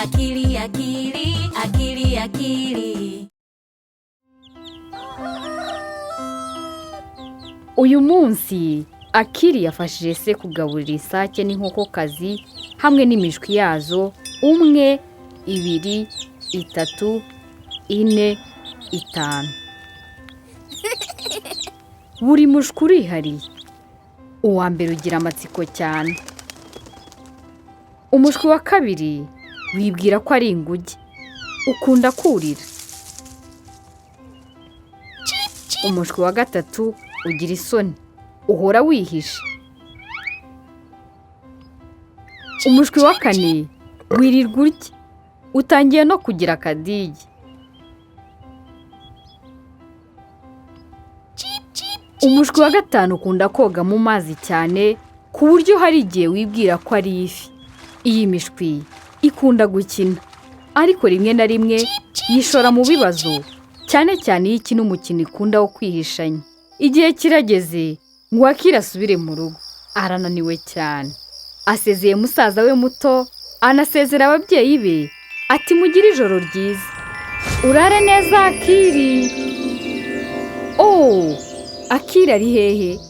Akili, akili, akili, akili. Uyu munsi Akili yafashije se kugaburira isake n'inkokokazi hamwe n'imishwi yazo: umwe, ibiri, itatu, ine, itanu. Buri mushwi urihariye. Uwa mbere ugira amatsiko cyane. Umushwi wa kabiri wibwira ko ari inguge, ukunda kurira. Umushwi wa gatatu ugira isoni, uhora wihishe. Umushwi wa kane wirirwa urya, utangiye no kugira akadigi. Umushwi wa gatanu ukunda koga mu mazi cyane, ku buryo hari igihe wibwira ko ari ifi. Iyi mishwi ikunda gukina, ariko rimwe na rimwe yishora mu bibazo, cyane cyane iyo ikina umukino ikunda wo kwihishanya. Igihe kirageze ngo Akili asubire mu rugo. Arananiwe cyane. Asezeye musaza we muto, anasezera ababyeyi be, ati: "Mugire ijoro ryiza, urare neza, Akili." Oh, Akili ari hehe?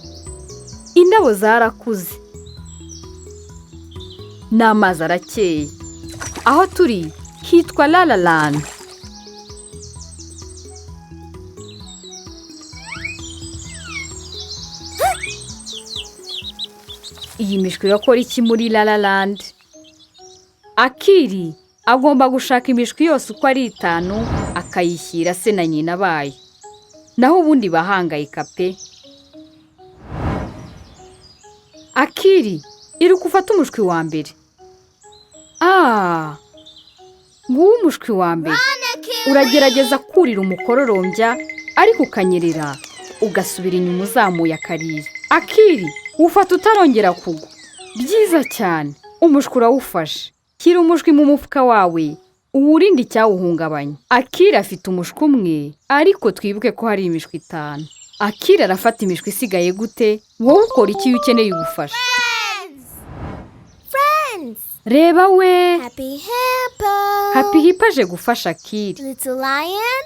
Indabo zarakuze n'amazi arakeye. Aho turi hitwa Lalaland. Iyi mishwi irakora iki muri Lalaland? Akili agomba gushaka imishwi yose uko ari itanu, akayishyira se na nyina bayo, naho ubundi bahangayika pe. Akili, iruka ufate umushwi wa mbere. Ah, nguwo umushwi wa mbere. Uragerageza kurira umukororombya, ariko ukanyerera ugasubira inyuma uzamuye akarizo. Akili, ufata utarongera kugwa. Byiza cyane, umushwi urawufashe. Shyira umushwi mu mufuka wawe, uwurinde icyawuhungabanya. Akili afite umushwi umwe, ariko twibuke ko hari imishwi itanu. Akili arafata imishwi isigaye gute? Wowe ukora iki iyo ukeneye ubufasha? Friends. Reba we! Happy Hippo. Happy Hippo aje gufasha Akili. Little Lion.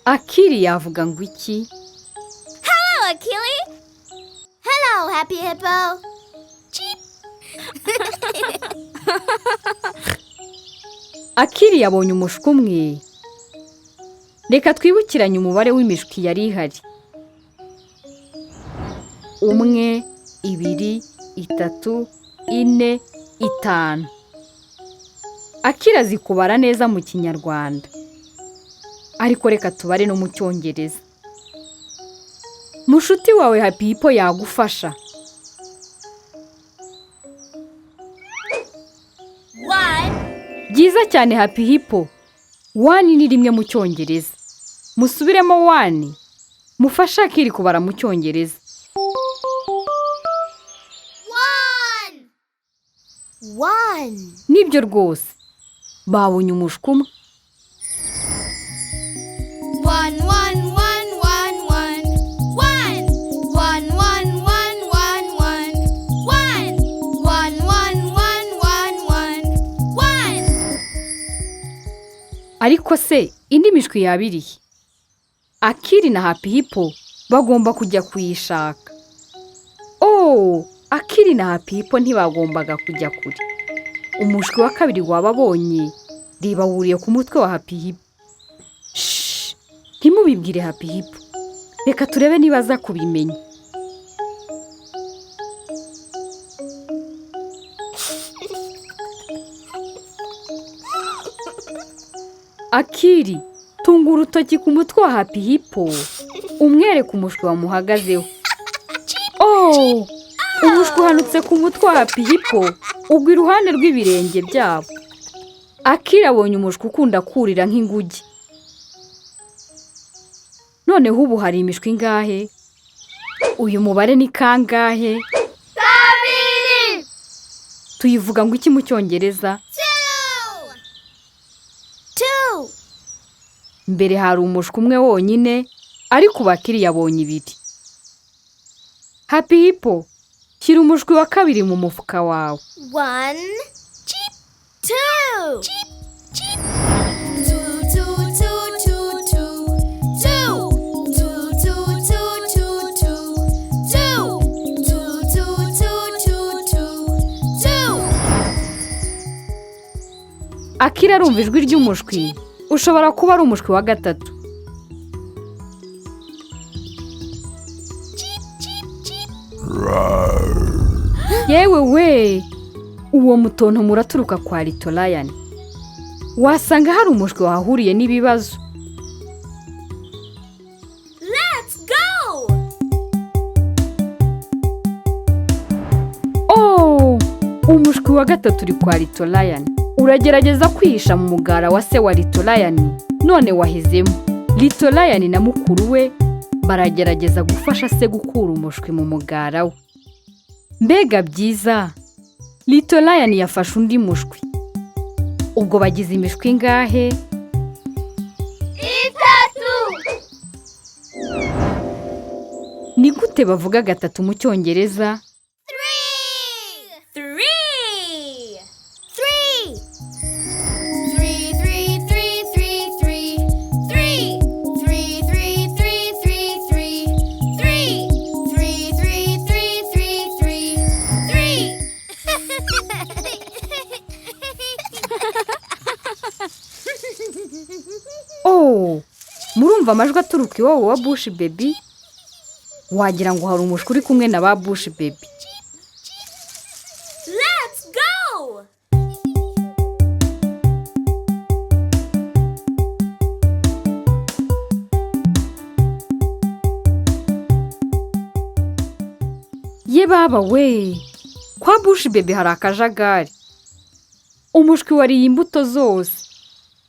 Akili yavuga ngo iki? Hello, Akili. Hello, Happy Hippo. Cheep. Akili yabonye umushwi umwe. Reka twibukiranye umubare w'imishwi yari ihari: umwe, ibiri, itatu, ine, itanu. Akili azi kubara neza mu Kinyarwanda, ariko reka tubare no mu Cyongereza. Mushuti wawe Happy Hippo yagufasha. One. Byiza cyane, Happy Hippo. One ni rimwe mu Cyongereza. Musubiremo one. Mufashe Akili kubara mu Cyongereza. One. One. Nibyo rwose, babonye umushwi umwe. One, one, one, one, one. One. One, one, one, one, one. One. One, one, one, one, one. One. Ariko se indi mishwi yabiriye? Akili na Happy Hippo bagomba kujya kuyishaka. Oh, Akili na Happy Hippo ntibagombaga kujya kure. Umushwi wa kabiri wababonye. Reba, wuriye ku mutwe wa Happy Hippo. Shh, ntimubibwire Happy Hippo. Reka turebe niba aza kubimenya. Akili, tunga urutoki ku mutwe wa Happy Hippo, umwereke umushwi wamuhagazeho. Oh, umushwi uhanutse ku mutwe wa Happy Hippo, ugwa iruhande rw'ibirenge byabo. Akili abonye umushwi ukunda kurira nk'inguge. Noneho ubu hari imishwi ingahe? Uyu mubare ni kangahe? Kabiri. Tuyivuga ngo iki mu Cyongereza? Two. Two. Mbere hari umushwi umwe wonyine, ariko ubu Akili yabonye ibiri. Happy Hippo, Shyira umushwi wa kabiri mu mufuka wawe. One, cheep, two, cheep, cheep. Two, two, two, two, two, two, two, two, two, two, two, two, two, two, two, two, two, two. Akira arumva ijwi ry'umushwi, ushobora kuba ari umushwi wa gatatu. Cheep, cheep, cheep. Yewe we, uwo mutontomo uraturuka kwa Little Lion. Wasanga hari umushwi wahahuriye n'ibibazo. Let's go! Oh, umushwi wa gatatu uri kwa Little Lion. Uragerageza kwihisha mu mugara wa se wa Little Lion, none wahezemo. Little Lion na mukuru we baragerageza gufasha se gukura umushwi mu mugara we. Mbega byiza! Little Lion yafashe undi mushwi. Ubwo bagize imishwi ingahe? Itatu. Ni gute bavuga gatatu mu Cyongereza? Three. Three! Three. Three, three, three, three, three. Three. Three, three, three, three, three. Three. Three, three, three, three, three. Three. Oh, murumva amajwi aturuka iwabo wa Bush Baby? Wagira ngo hari umushwi uri kumwe na ba Bush Baby. Let's go! Ye baba we, kwa Bush Baby hari akajagari. Umushwi wariye imbuto zose.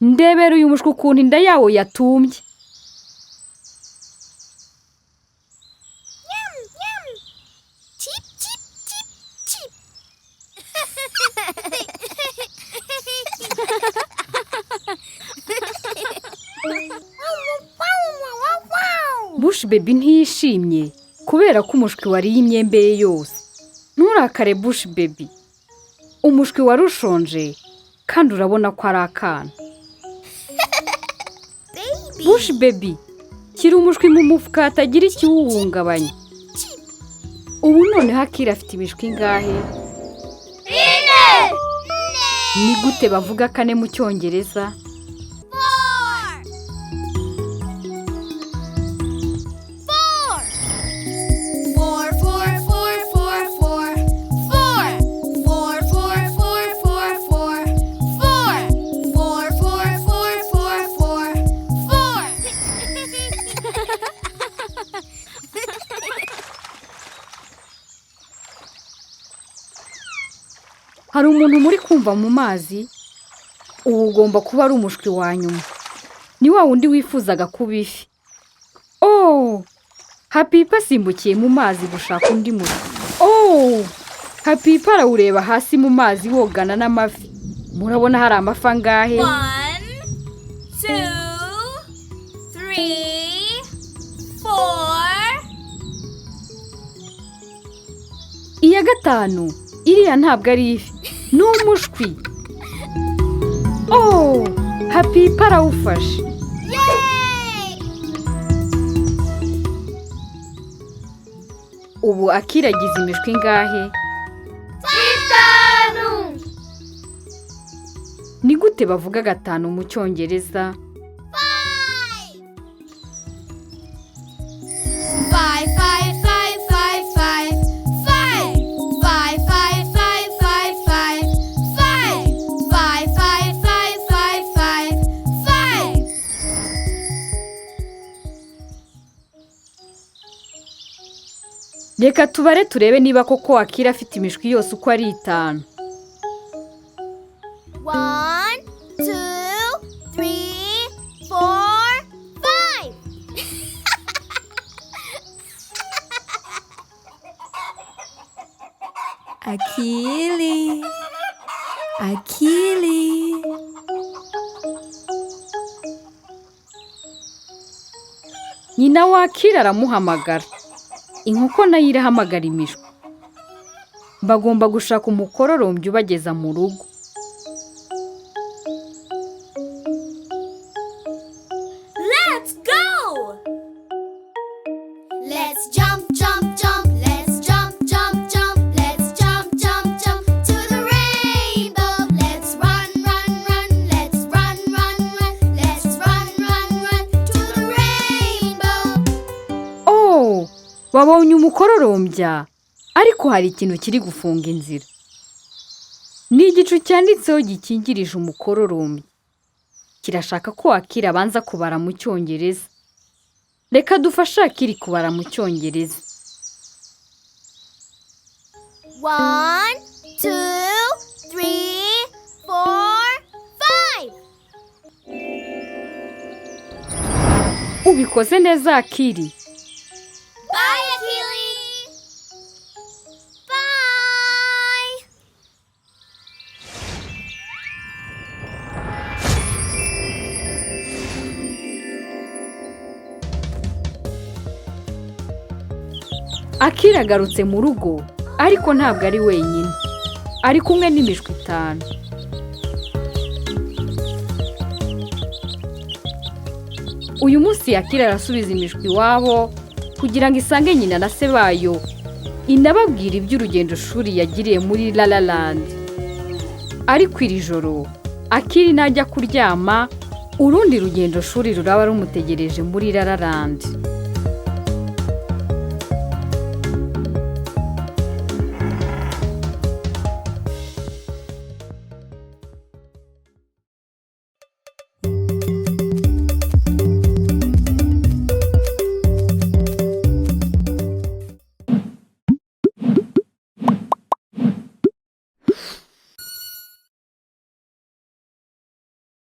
Ndebera uyu mushwi ukuntu inda yawo yatumbye. Yum, yum. Cheep, cheep, cheep, cheep. Bush Baby ntiyishimye kubera ko umushwi wariye imyembe ye yose. Nturakare Bush Baby. Umushwi wari ushonje kandi urabona ko ari akana. Baby. Bush Baby, shyira umushwi mu mufuka hatagira ikiwuhungabanya. Cheep. Ubu noneho Akira afite imishwi ingahe? Ine. Ni gute bavuga kane mu Cyongereza? Four. Four. Four, four, four, four, four. Four. Four, four, four, four, four. Four. Four, four, four, four, four. Four. Hari umuntu muri kumva mu mazi? Ubu ugomba kuba ari umushwi wa nyuma. Ni wa wundi wifuzaga kuba ifi. Oh! Happy asimbukiye mu mazi gushaka undi mushwi. Oh! Happy arawureba hasi mu mazi wogana n'amafi. Murabona hari amafi angahe? One, two, three, four. Iya gatanu, iriya ntabwo ari ifi, ni umushwi. Oh! Happy arawufashe. Yay! Ubu Akira agize imishwi ingahe? Itanu. Ni gute bavuga gatanu mu Cyongereza? Five. Five, five, five, five, five. Five. Five, five, five, five, five. Five. Five, five, five, five, five. Five. Reka tubare turebe niba koko Akira afite imishwi yose uko ari itanu. One, two, three, four, five. Akili. Akili. Nyina wa Akira aramuhamagara. Inkoko nayo irahamagara imishwi. Bagomba gushaka umukororombya ubageza mu rugo. Let's go! Let's jump, jump, jump. Let's jump, jump, jump. Let's jump, jump, jump to the rainbow. Let's run, run, run. Let's run, run, run. Let's run, run, run to the rainbow. Oh, babonye umukororombya, ariko hari ikintu kiri gufunga inzira. Ni igicu cyanditseho gikingirije umukororombya. Kirashaka ko Akili abanza kubara mu Cyongereza. Reka dufashe Akili kubara mu Cyongereza. 1, 2, 3, 4, 5. Ubikoze neza Akili. Bye, Akili. Bye. Akili agarutse mu rugo, ariko ntabwo ari wenyine. Ari kumwe n'imishwi 5. Uyu munsi Akili arasubiza imishwi iwabo kugira ngo isange nyina na se bayo, inababwira iby'urugendo shuri yagiriye muri La La Land. Ariko iri joro Akili najya kuryama, urundi rugendo shuri ruraba rumutegereje muri La La Land.